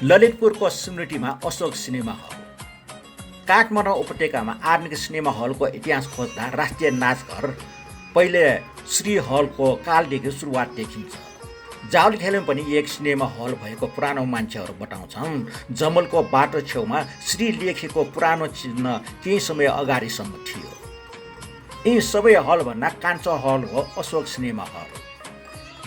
ललितपुरको स्मृतिमा Ashok cinema hall. Kathmandu उपत्यकामा आर्निक cinema हलको इतिहास खोज्दा राष्ट्रिय नाचघर पहिले श्री हलको कालदेखि सुरुवात देखिन्छ। जावलीखेलमा पनि एक सिनेमा हल भएको पुरानो मान्छेहरू बताउँछन्। जमलको बाटो छेउमा श्री लेखेको पुरानो चिन्ह केही समय अगाडिसम्म थियो। यी सबै हलभन्दा कान्छो हल हो अशोक सिनेमा हल।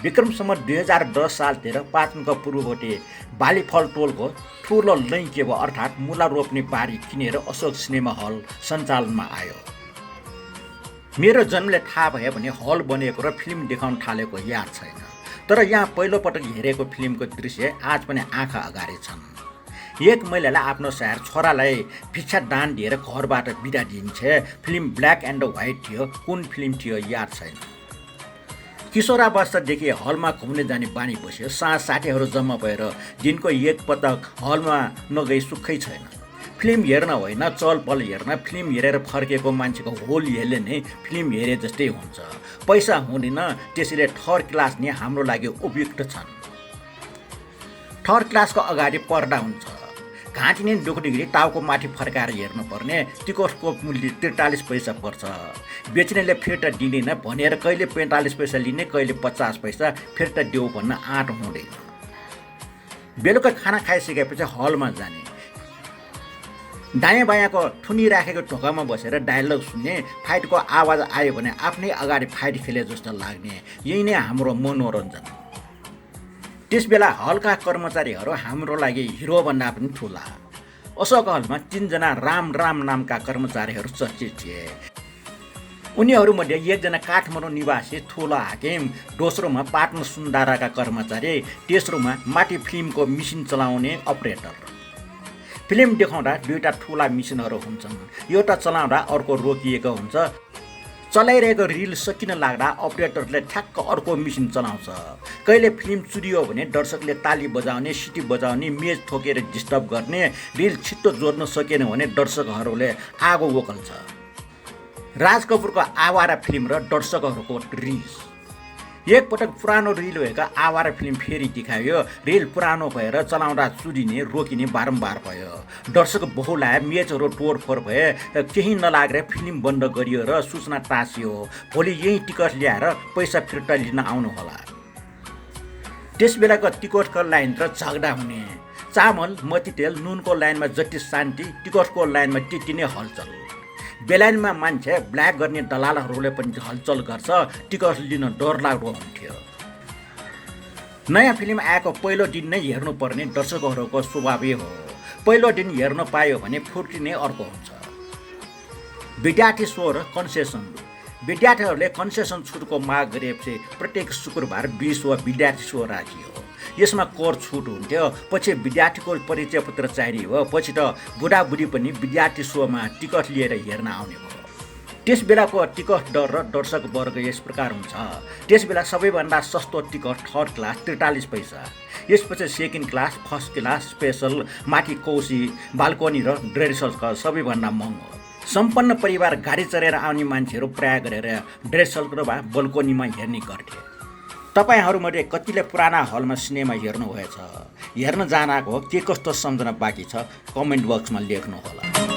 विक्रमसम्म 2010 सालतिर पाटनको पूर्वपट्टि बालीफल टोलको ठुलो लैकेब अर्थात् मुला रोप्ने बारी किनेर अशोक सिनेमा हल सञ्चालनमा आयो। मेरो जन्मले थाहा भयो भने हल बनेको र फिल्म देखाउन थालेको याद छैन, तर यहाँ पहिलोपटक हेरेको फिल्मको दृश्य आज पनि आँखा अगाडि छन्। एक महिलालाई आफ्नो शहर छोरालाई भिक्षा दान दिएर घरबाट बिदा दिन्छे। फिल्म ब्ल्याक एन्ड व्हाइट थियो। कुन फिल्म थियो याद छैन। किशोरावस्थादेखि हलमा घुम्ने जाने बानी बस्यो। साँझ साथीहरू जम्मा भएर दिनको एक पटक हलमा नगई सुखै छैन। फिल्म हेर्न होइन, चलपल हेर्न। फिल्म हेरेर फर्केको मान्छेको होल हेर्ने नै फिल्म हेरे जस्तै हुन्छ। पैसा हुँदैन, त्यसैले थर्ड क्लास नै हाम्रो लागि उपयुक्त छन्। थर्ड क्लासको अगाडि पर्दा हुन्छ। घाँटिने दुखदेखि टाउको माथि फर्काएर हेर्नुपर्ने। टिकटको मूल्य 43 पैसा पर्छ। बेच्नेले फिर्ता दिँदैन भनेर कहिले 45 पैसा लिने, कहिले 50 पैसा फिर्ता देऊ भन्न आँट हुँदैन। बेलुका खाना खाइसकेपछि हलमा जाने। दायाँ बायाँको थुनी राखेको ढोकामा बसेर डायलग सुन्ने। फाइटको आवाज आयो भने आफ्नै अगाडि फाइट खेले जस्तो लाग्ने। यही नै हाम्रो मनोरञ्जन। त्यसबेला हलका कर्मचारीहरू हाम्रो लागि हिरोभन्दा पनि ठुला। अशोक हलमा 3 जना राम नामका कर्मचारीहरू चर्चित थिए। उनीहरूमध्ये एकजना काठमाडौँ निवासी ठुलो हाकिम, दोस्रोमा पाटन सुन्दाराका कर्मचारी, तेस्रोमा माथि फिल्मको मिसिन चलाउने अपरेटर। फिल्म देखाउँदा 2टा ठुला मिसिनहरू हुन्छन्। एउटा चलाउँदा अर्को रोकिएको हुन्छ। चलाइरहेको रिल सकिन लाग्दा अपरेटरले ठ्याक्क अर्को मिसिन चलाउँछ। कहिले फिल्म चुरियो भने दर्शकले ताली बजाउने, सिटी बजाउने, मेज ठोकेर डिस्टर्ब गर्ने। रिल छिट्टो जोड्न सकेन भने दर्शकहरूले आगो ओकल्छ। राज कपुरको आवारा फिल्म र दर्शकहरूको रिस। एकपटक पुरानो रिल भएको आवारा फिल्म फेरि देखायो। रिल पुरानो भएर चलाउँदा चुरिने, रोकिने बारम्बार भयो। दर्शक बहुलाए, मेचहरू तोडफोड भए। केही नलागेर फिल्म बन्द गरियो र सूचना टाँसियो। भोलि यही टिकट ल्याएर पैसा फिर्ता लिन आउनुहोला। त्यसबेलाको टिकटको लाइन र झगडा हुने। चामल, मट्टीतेल, नुनको लाइनमा जति शान्ति, टिकटको लाइनमा त्यति नै हलचल। बेलायनमा मान्छे ब्ल्याक गर्ने दलालहरूले पनि हलचल गर्छ। टिकट लिन डरलाग्दो हुन्थ्यो। नयाँ फिल्म आएको पहिलो दिन नै हेर्नुपर्ने दर्शकहरूको स्वभावै हो। पहिलो दिन हेर्न पायो भने फुर्ती नै अर्को हुन्छ। विद्यार्थी शो र कन्सेसन। विद्यार्थीहरूले कन्सेसन छुटको माग गरेपछि प्रत्येक शुक्रबार 20 विद्यार्थी शो राखियो। यसमा कर छुट हुन्थ्यो। पछि विद्यार्थीको परिचय पत्र चाहिने भयो। पछि त बुढाबुढी पनि विद्यार्थी शोमा टिकट लिएर हेर्न आउने भयो। त्यसबेलाको टिकट दर र दर्शक वर्ग यस प्रकार हुन्छ। त्यसबेला सबैभन्दा सस्तो टिकट थर्ड क्लास 43 पैसा। यसपछि second class, first class, special, माथि कौसी, बाल्कोनी र ड्रेसल्सका सबैभन्दा महँगो। सम्पन्न परिवार गाडी चढेर आउने मान्छेहरू प्राय गरेर ड्रेसल्स वा बाल्कोनीमा हेर्ने गर्थे। तपाईहरूमध्ये कतिले पुराना हलमा सिनेमा हेर्नुभएछ? हेर्न जानको के कस्तो सम्झना बाँकी छ? कमेन्ट बक्समा लेख्नुहोला।